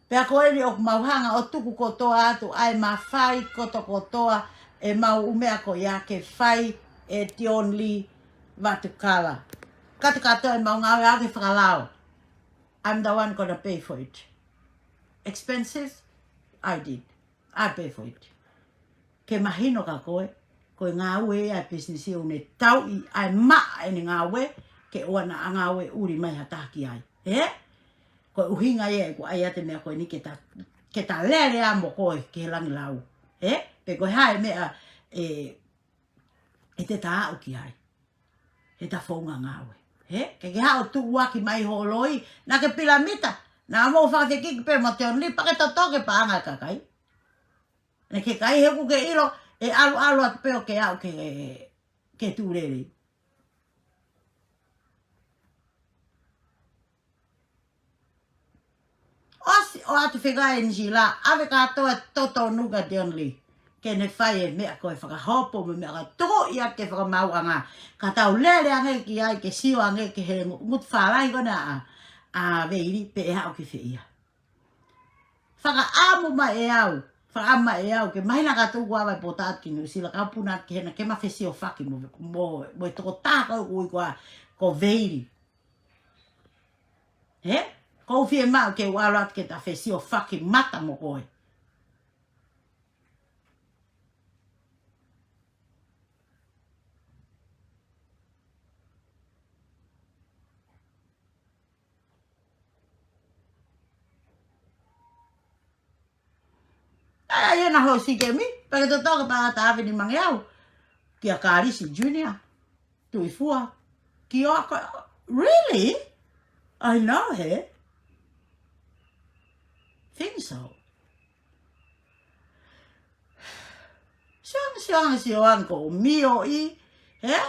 Pea ko eni ʻoku mau hanga ʻo tuku kotoa atu ʻa e mafai kotokotoa ʻemau ʻū meʻa ko ia ke fai ʻe Dion Lee Vatukala. Kātoa kātoa ʻemau ngāue ʻa ke fakalao. I'm the one gonna pay for it. Expenses? I did. I pay for it. Ke mahino kia koe, ko e ngāue ia ʻa e pisinisi ʻoku ne tauʻi ʻa e maʻa ʻene ngāue, ke ʻoua naʻa ngāue ʻuli mai ha taha ki ai. Ē? Ko e ʻuhinga ia ʻeku ʻai atu e meʻa ko eni ke ta, ke ta lele ā mo koe ki he langi lau. Ē? Pe ko e hā e meʻa ʻe, ʻe te ta aʻu ki ai. He ta founga ngāue. Ē? Ke ke haʻu ʻo tuʻuaki mai ho loi, naʻa ke pilamita, naʻa mou fakafekiki pē mo Dion Lee, pea ke totoke paʻanga e kakai. Naʻa ke kai he ʻoku ke ʻilo, ʻe ʻalu ʻalu atu pē ʻo ke aʻu ke, ke tuʻu lelei. ʻOsi ʻoatu fekau ʻe Nisila, ʻave kātoa e totonu kia Dion Lee. Ke ne fai e meʻa ko e fakahopo mo e meʻa ka tuku ia ke fakamaauʻanga. Ka tau lele ange ki ai ke sio ange ki he ngu-, ngutu fālahi ko ena ʻa, ʻa Veili pe ʻe haʻu ki fē ia. Fakaʻamu mai ʻe au, fakaʻamu mai ʻe au, ke mahino kātoa ʻoku ʻave e pōtalanoa ki Nuʻusila, ka puna ke hena ke ma fesiofaki mo, mo, mo e tokotaha ko ē ʻoku ui ko ā, ko Veili. Ē? ʻOku ou fiemaʻu ke u ʻalu atu ke ta fesiofaki mata mo koe. ʻAi, ʻai ʻena houʻeiki kemi, pea ke totoke paʻanga ʻa Tavini Mangeau. Kia Kalisi Junior. Tuʻifua. Kia ko, really? I know her. Think so. Siong, siong, siong ko mio i, ē?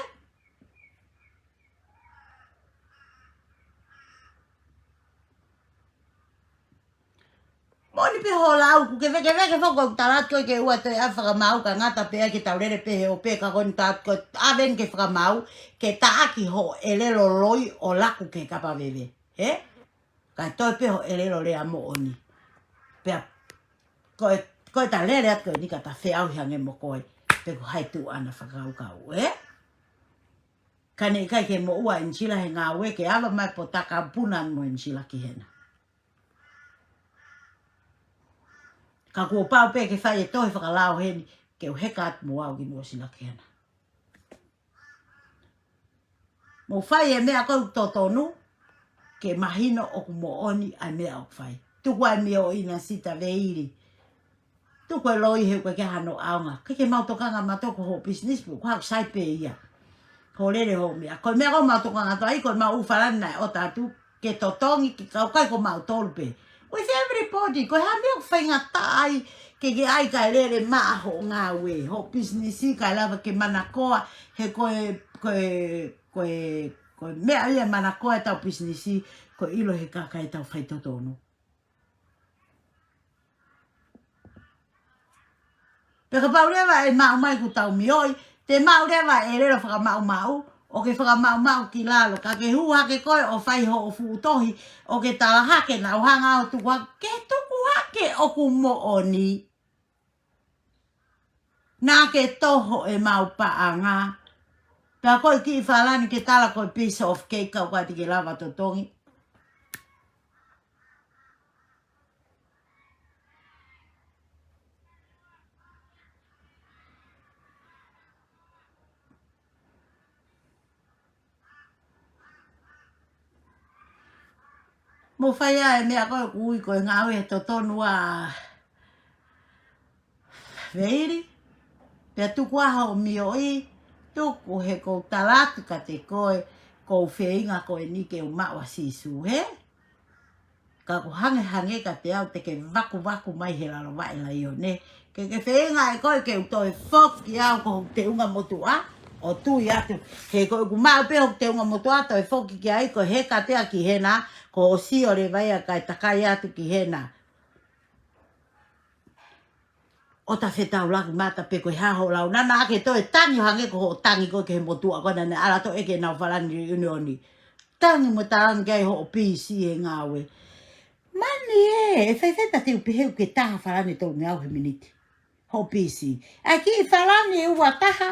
Moʻoni Pē hoʻo lau, ʻoku ke vekeveke foki ʻo tala atu ko ē ke ʻoua toe ʻave fakamaau, ka ngata pē ai ke tau lele pē he ʻope, ka ko eni tala atu ko ē ʻave eni ke fakamaau, ke taʻaki hoʻo ʻelelo loi ʻo laku ke kapa veve. Hē? Kae toe pē hoʻo ʻelelo lea moʻoni. Pea ko e, ko e ta lele atu ko eni ka ta feʻauhi ange mo koe, pe ko hai tuʻu ʻana fakakaukau, ē? Ka ne ʻikai ke moʻua ʻEnisila he ngāue ke ava mai potaka puna mo ʻEnisila ki hena. Ka kuo pau pē ke fai e tohi fakalao heni, ke u heka atu mo au ki Nuʻusila ki hena. Mou fai e meʻa ko ē ʻoku totonu, ke mahino ʻoku moʻoni ʻa e meʻa ʻoku fai. Tuku ʻa e mioʻi Nasita Veili. Tuku e loi he ʻoku ʻikai ke hano ʻaonga. ʻIkai ke mau tokanga mātou ko hoʻo business pe ʻoku haʻu sai pē ia. Ko e lele hoʻo meʻa. Ko e meʻa ko ē mau tokanga atu ai, ko e mau ʻū falani naʻe ʻota atu ke totongi, ke kaukai ko mautolu pē. With everybody, ko e hā meʻa ʻoku faingataʻa ai, ke ke ʻai kae lele maʻa hoʻo ngāue, hoʻo business kae lava ke manakoa, he ko e, ko e, ko e, ko e meʻa ia manakoa ʻetau business, ko e ʻilo he kakai ʻetau faitotonu. Pea kapau leva ʻe maʻu mai ʻoku tau mioʻi, te maʻu leva e ʻelelo fakamaʻumaʻu, ʻo ke fakamaʻumaʻu ki lalo, ka ke hū hake koe ʻo fai hoʻo fuʻu tohi, ʻo ke tala hake naʻa ku hanga ʻo tuku hake, ke tuku hake ʻoku moʻoni. Naʻa ke toho ʻemau paʻanga. Pea ko e kiʻi falani ke tala ko e piece of cake ka ʻoku ʻikai te ke lava totongi. Mou fai ʻa e meʻa ko ē ʻoku ui ko e ngāue he totonu ʻa Veili. Pea tuku ā hoʻo mioʻi, tuku he ʻoku ou tala atu kiate koe, ʻoku ou feinga ko eni ke u maʻu ʻa Sīsū, hē? Ka ʻoku hangehangē kiate au te ke vakuvaku mai he lalo vaʻe laione. Ke ke feinga ʻe koe ke u toe foki au ko hoku teunga motuʻa, ʻo tui atu. He ko ʻeku maʻu pē hoku teunga motuʻa, toe foki ki ai, ko e heka pē ia ki hena, ko hoʻo sio leva ia kae takai atu ki hena. ʻO ta fetaulaki mata pe ko e hā hoʻo lau. Naʻa, naʻa ke toe tangi ʻo hangē ko hoʻo tangi ko ē ki he motuʻa ko ē naʻa ne ala toe ʻeke ʻenau falani reunion. Tangi mo talangi ki ai hoʻo busy he ngāue. Mani ē, ʻe faifai ta te u pehē ʻoku ke taha falani tolungeau he miniti. Hoʻo busy. ʻAi kiʻi falani ʻe ua taha.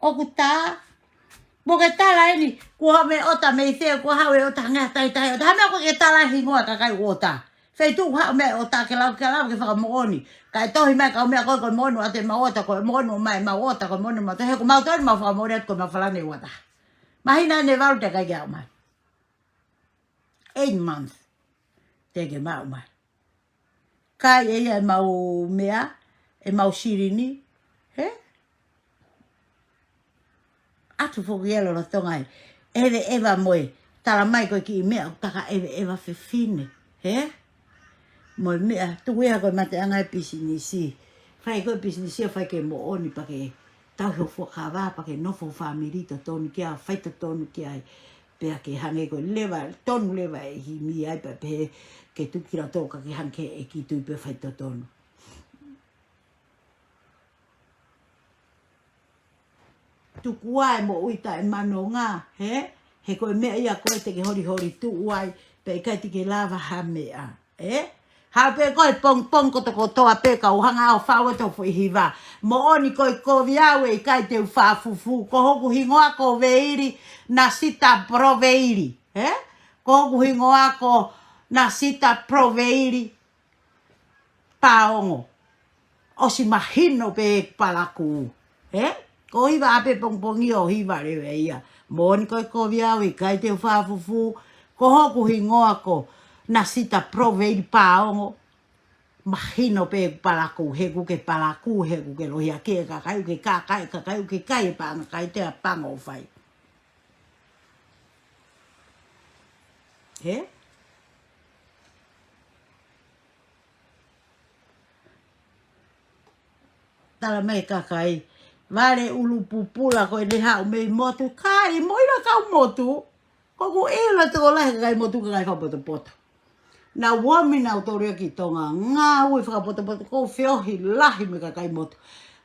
ʻOku tā. Mo ke tala eni, kuo haʻu mei ʻota mei fē, kuo haʻu e ʻota hangē ha taitahi ʻota. Hā meʻa ko ē ke tala hingoa kakai ʻoku ʻota. Feituʻu haʻu mei ʻota ke lau, ke lau ke fakamoʻoni. Kae tohi mai kau meʻa ko ē ko e moʻoni ʻoatu ʻemau ʻota, ko e moʻoni ʻomai ʻemau ʻota, ko e moʻoni ʻomai ʻota. He ko mautolu mau fakamoʻoni atu ko e mau falani ʻe ua taha. Māhina ʻe valu teʻeki ai ke aʻu mai. Eight months. Teʻeki ke maʻu mai. Kai ʻe ia ʻemau meʻa, ʻemau silini, hē? ʻAtu foki ia lolotonga e ʻeveʻeva mo e tala mai ko e kiʻi meʻa ʻoku taka ʻeveʻeva fefine, hē? Mo e meʻa, tuku ia ko e mateʻanga e pisinisi. Fai ko e pisinisi ʻa fai ke moʻoni pea ke tauhi ho fuakava pea ke nofo ho fāmili totonu ki ai, fai totonu ki ai. Pea ke hangē ko e leva, tonu leva e himi ai pea pehē ke tuku kinautolu ka ke hangē ʻe ki tui pea fai totonu. Tuku ā e moʻui taʻemanonga, hē? He ko e meʻa ia ko ē te ke holiholi tuʻu ai, pea ʻikai te ke lava ha meʻa. Ē? Haʻu pē ko e pongipongi kotokotoa pē ka u hanga ʻo fau atu ho foʻi hiva. Moʻoni ko e kovi au ʻe ʻikai te u fāfufū. Ko hoku hingoa ko Veili Nasita Proveili. Ē? Ko hoku hingoa ko Nasita Proveili Paongo. ʻOsi mahino pē palakū. Ē? Ko e hiva ʻa pē pongipongi ʻo hiva leva ia. Moʻoni ko e kovi au ʻe ʻikai te u fāfufū. Ko hoku hingoa ko Nasita Proveili Paongo. Mahino pē palakū, he ʻoku ke palakū, he ʻoku ke lohiakiʻi e kakai, ʻoku ke kākaaʻi e kakai, ʻoku ke kai e paʻanga kai te a pango ʻo fai. Hē? Tala mai e kakai, vale ʻulu pupula ko ʻene haʻu mei motu, kai mo ʻilo kau motu, ko ʻeku ʻilo tokolahi e kakai motu kakai fakapotopoto. Naʻa nau ō mai nautolu ia ki Tonga, ngāue fakapotopoto, ʻoku ou feohi lahi mo e kakai motu.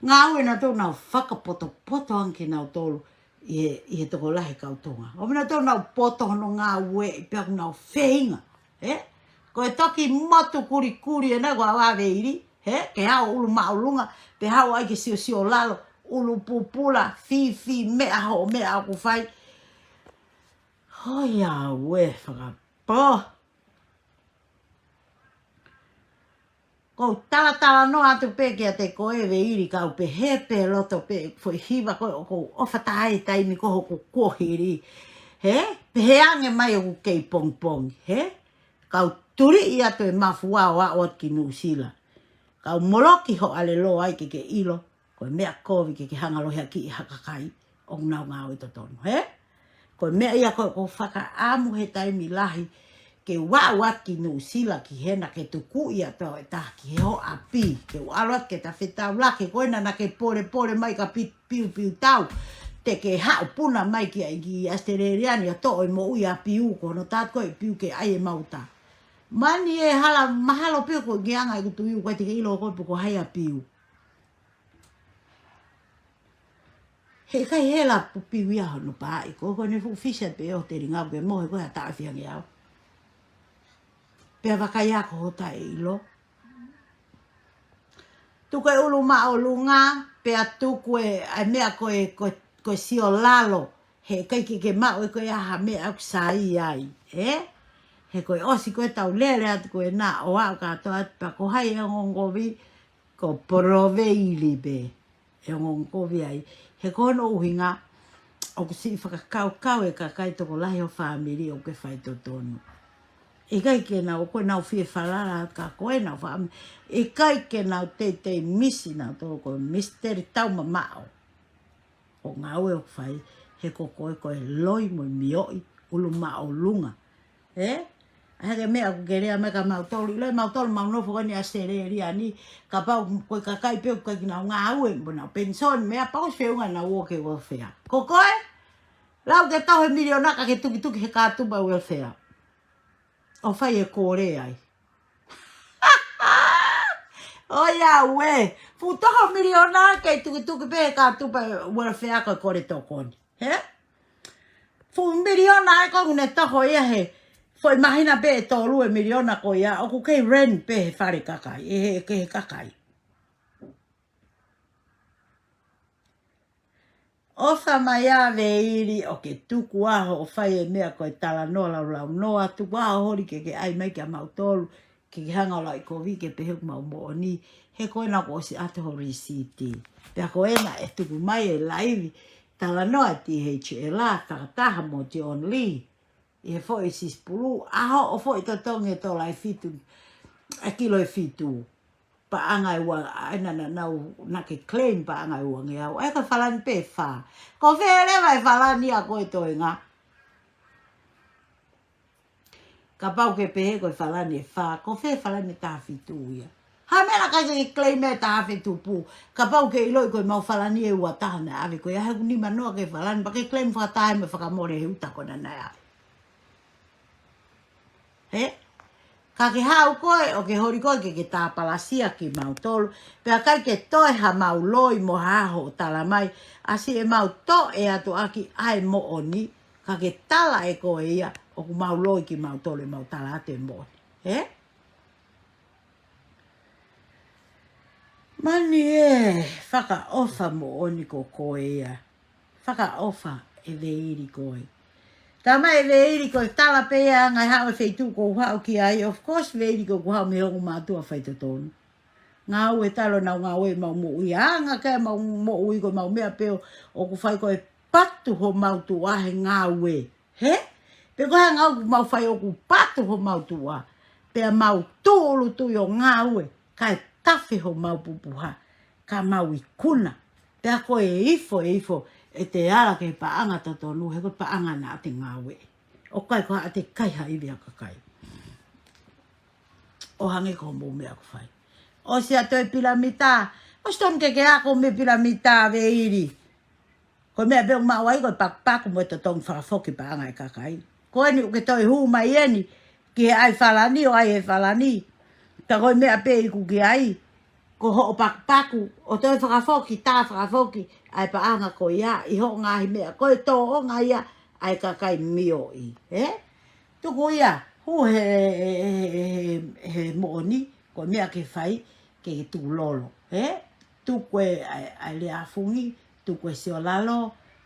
Ngāue nautolu, nau fakapotopoto ange kinautolu ʻi he, ʻi he tokolahi kau Tonga. ʻOmi nautolu nau poto hono ngāue, pea ʻoku nau feinga, ē? Ko e toki motu kulikuli ena ko Veili, ē? Ke haʻu ʻulu māʻolunga, pea haʻu ai ke siosio lalo, ʻulu pupula, fifi, meʻa hoʻo meʻa ʻoku fai. Hoi ā ue, fakapō. Ko u talatalanoa atu pē kiate koe Veili, ka u pehē pē loto pē foʻi hiva ko ē ʻoku ou ʻofa taha he taimi ko ē hoku kuohili. Hē? Pehē ange mai ʻoku kei pongipongi. Hē? Ka u tuliʻi atu e mafuaʻi ʻo aʻu atu ki Nuʻusila. Ka u moloki hoʻo ʻalelo ai ke ke ʻilo. Ko e meʻa kovi ke ke hanga lohiakiʻi ha kakai ʻoku nau ngāue totonu, hē? Ko e meʻa ia ko ē ʻoku ou fakaʻamu he taimi lahi ke u aʻu atu ki Nuʻusila ki hena ke tukuʻi ʻa e toʻa ʻe taha ki he hoʻo ʻapi, ke u ʻalu atu ke ta fetaulaki, ko ena naʻa ke polepole mai ka pi-, piupiutau, te ke haʻu puna mai ki, ki ʻAositelēlia ni ʻo toʻo e moʻui ʻa Piu, ko hono tā ko ē ʻe Piu ke ʻai e mauta. Mani e hala mahalo pē ko e anga ʻeku tui ʻoku ʻikai te ke ʻilo ko ē pe ko hai ʻa Piu. Heʻikai hela pu Piu ia hono pāʻi, ko, ko ʻene fuʻu fisi atu pē ʻo telinga ke mohe ko e ha taʻafiange au. Pea vakai ako ho taʻeʻilo. Tuku e ʻulu māʻolunga, pea tuku e, ʻa e meʻa ko e, ko e, ko e sio lalo, heʻikai ke ke maʻu ʻe koe ha meʻa ʻoku sai ai, ē? He ko e ʻosi ko ē tau lele atu ko ena ʻo aʻu kātoa atu pea ko hai e ongoongovi, ko Poloveili pē ʻe ongoongovi ai. He ko hono ʻuhinga, ʻoku siʻi fakakaukau e kakai tokolahi ho fāmili ʻoku ke faitotonu. ʻIkai ke nau, ko ʻenau fie falala ka ko ʻenau fāmili. ʻIkai ke nau teitei misi nautolu ko e misiteli taumamaʻo. ʻO ngāue ʻoku fai, he ko koe ko e loi mo e mioʻi, ʻulu māʻolunga. Ē? ʻA e hake meʻa ʻoku ke lea mai kia mautolu, ʻilo ʻe mautolu mau nofo ko eni ʻAositelēlia ni, kapau ko e kakai pē ʻoku ʻikai ke nau ngāue, mo nau penisoni, meʻa pau ʻosi feʻunga nau ō ki he welfare. Ko koe, lau ke tau he miliona ka ke tukituki he kātupa welfare. ʻO fai e kole ai. ʻOiauē, fuʻu toko miliona kei tukituki pē he kātupa welfare ko e kole tokoni. Hē? Fuʻu miliona ʻe ko ʻene toko ia he foʻi māhina pē ʻe tolu e miliona ko ia, ʻoku kei rent pē he fale kakai, ʻe he, ke he kakai. ʻOfa mai ā Veili ʻo ke tuku ā hoʻo fai e meʻa ko e talanoa laulaunoa, tuku ā hoʻo holi ke ke ʻai mai kia mautolu, ke ke hanga ʻo lauʻikovi ke pehē ʻoku mau moʻoni, he ko ena kuo ʻosi ʻoatu ho lisiti. Pea ko ena ʻe tuku mai e laivi, talanoa T H L, fakataha mo John Lee. ʻI he foʻi sisipulu, ʻa hoʻo foʻi totongi e tola ʻe fitu, ʻa e kilo ʻe fitu. Paʻanga ʻe ua, ʻa ena naʻa nau, naʻa ke claim paʻanga ʻe uangeau. ʻA e ko e falani pē ʻe fā. Ko fē leva e falani ʻa ko e toenga. Kapau ke pehē ko e falani ʻe fā, ko fē falani ʻe taha fitu ia. Ha meʻa naʻa ke claim e taha fitu pē. Kapau ke ʻiloʻi ko e mau falani ʻe ua taha naʻe ʻave ko ia he ʻoku nima noa ke falani, pea ke claim fakataha mo e fakamole he uta ko ena naʻe ʻave. Hē? Ka ke haʻu koe, ʻo ke holi koe ke ke tāpalasia kimautolu. Pea ʻikai ke toe ha mau loi mo ha hoʻo tala mai. ʻAsi ʻe mau toʻe atu ʻaki ʻa e moʻoni. Ka ke tala ʻe koe ia, ʻoku mau loi kimautolu ʻe mau tala atu e moʻoni. Hē? Mani ē, fakaʻofa moʻoni ko koe ia. Fakaʻofa ʻe Veili koe. Tama ʻe Veili ko e tala pē ia ʻa e ngaahi haʻu e feituʻu ʻoku ou haʻu ki ai. Of course, Veili ko ʻeku haʻu mei he ongo mātuʻa faitotonu. Ngāue talu ʻenau ngāue ʻemau moʻui. Anga ke mau moʻui ko ʻemau meʻa pē ʻoku fai ko e patu homau tuʻa he ngāue. Hē? Pe ko e hā e ngāue ʻoku mau fai ʻoku patu homau tuʻa. Pea mau tūʻulutui ʻo ngāue. Kae tafe homau pupuha. Ka mau ikuna. Pea ko e ifo, e ifo, ʻe te ala ki he paʻanga totonu, he ko e paʻanga naʻa te ngāue. ʻOku ʻikai ko haʻate kaihaʻa ivi ʻa e kakai. ʻO hangē ko hoʻomou meʻa ʻoku fai. ʻOsi atu e pilamita, ʻosi tonu ke ke ako mei he pilamita Veili. Ko e meʻa pē ʻoku maʻu ai ko e pakupaku mo e totongi fakafoki paʻanga e kakai. Ko eni ʻoku ke toe hū mai eni, ki he ʻai Falani ʻo ʻai he Falani. Ka ko e meʻa pē ʻoku ke ʻai, ko hoʻo pakupaku, ʻo toe fakafoki, tā fakafoki ʻa e paʻanga ko ia ʻi hoʻo ngaahi meʻa, ko e tōʻonga ia ʻa e kakai mioʻi, ē? Tuku ia, hū he, he, he, he moʻoni, ko e meʻa ke fai, ke tukulolo, ē? Tuku e, ʻa e, ʻa e lea fungi, tuku e siolalo,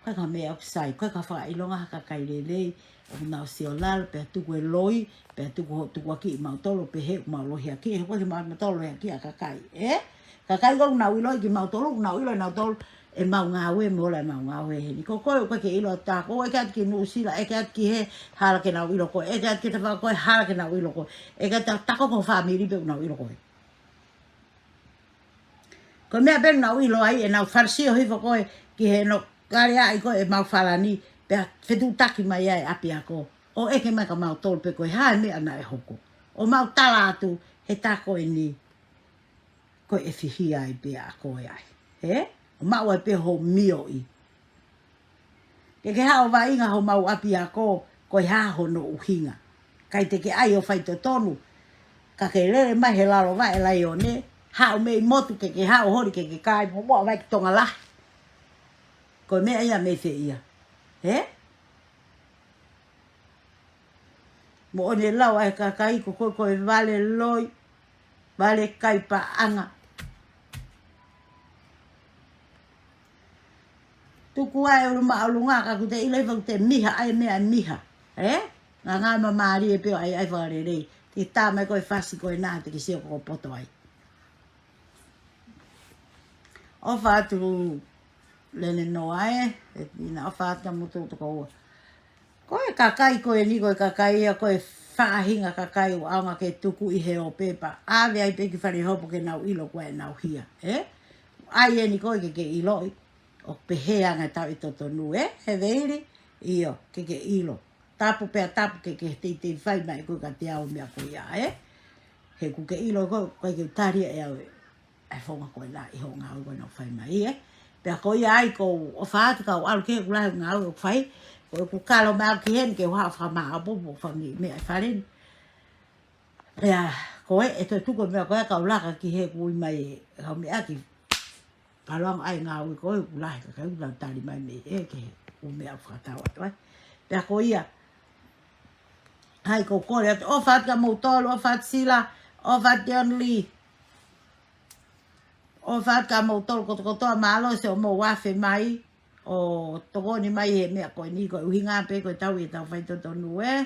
ko e ka meʻa ʻoku sai, ko e ka fakaʻilonga ha kakai lelei, ʻoku nau siolalo, pea tuku e loi, pea tuku ho, tuku ʻaki ʻi mautolu, pehē ʻoku mau lohiakiʻi, he ko e ke mau, mautolu lohiakiʻi ʻa kakai, ē? Kakai ʻoku nau ʻiloʻi kimautolu, ʻoku nau ʻilo ʻe nautolu ʻemau ngāue, mo ola ʻemau ngāue heni. Ko koe ʻoku ke ʻilo atu, ko e ʻeke atu ki Nuʻusila, ʻeke atu ki he hala ke nau ʻilo koe, ʻeke atu ki he tafaʻaki ko e hala ke nau ʻilo koe, ʻeke atu, tā ko ho fāmili pē ʻoku nau ʻilo koe. Ko e meʻa pē ʻoku nau ʻilo ai, ʻenau fāsio hifo koe ki he no kale ai ko e mau Falani, pea fetuʻutaki mai ai ʻapiako. ʻO ʻeke mai kia mautolu pe ko e hā e meʻa naʻe hoko. ʻO mau tala atu, he tā ko eni, ko e fihia ai pē ʻa koe ai. Ē? ʻO maʻu ai pē hoʻo mioʻi. Ke ke haʻu ʻo vaʻinga homau ʻapiako, ko e hā hono ʻuhinga. ʻIkai te ke ʻai ʻo faitotonu, ka ke lele mai he lalo vaʻe laione, haʻu mei he motu ke ke haʻu holi ke ke kai momoʻa mai ki Tonga lahi. Ko e meʻa ia mei fē ia. Ē? Moʻoni e lau ʻa e kakai ko koe ko e vale loi, vale kai paʻanga. Tuku ʻa e ʻulu maʻolunga ka ʻoku te ʻilo ʻe fau te miha ʻa e meʻa miha. Ē? Ngā ngā mamālie pē ʻo ʻai ʻai fakalelei. Te tā mai ko e fasi ko ena te ke sio ko poto ai. ʻOfa atu Lele Noa ē, ē, ʻina ʻofa atu kia moutolu toko ua. Ko e kakai ko eni, ko e kakai ia, ko e faʻahinga kakai ʻoku ʻaonga ke tuku ʻi he ʻōpepa. ʻAve ai pē ki fale hopo ke nau ʻilo ko e nau hia, ē? ʻAi eni ko e ke ke ʻiloʻi. ʻO pehē ange tau ʻi totonu, ē? He veili, ʻio, ke ke ʻilo. Tapu pea tapu ke ke teitei fai mai ko e ka te au meʻa ko ia, ē? He ʻoku ke ʻilo ko, ko e ke tali ʻe au ē. ʻA e founga ko ena ʻi hoʻo ngāue ko ena ʻoku fai mai, ē. Pea ko ia ai ko ʻofa atu kau ʻalu ke ʻoku lahi ngāue ʻoku fai, ko ʻeku kalo mai au ki heni ke u haʻu ʻo fakamāʻopoʻopo ʻo fai meʻa ʻi fale ni. Pea ko e, ʻe toe tuku e meʻa ko e kau laka ki he ʻoku ui mai ʻe kau meʻa ki paloang ʻa e ngāue ko e ʻoku lahi kakai ʻoku nau tali mai mei he ke ʻū meʻa ʻoku fakatau atu ai. Pea ko ia, hai ko kole atu, ʻofa atu kia moutolu, ʻofa atu Sila, ʻofa atu Dion Lee. ʻOfa atu kia moutolu kotokotoa, mālō siʻomou afe mai, ʻo tokoni mai he meʻa ko eni ko e ʻuhinga pē ko e tau ʻi he tau faitotonu ē.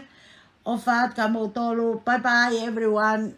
ʻOfa atu kia moutolu, bye bye everyone.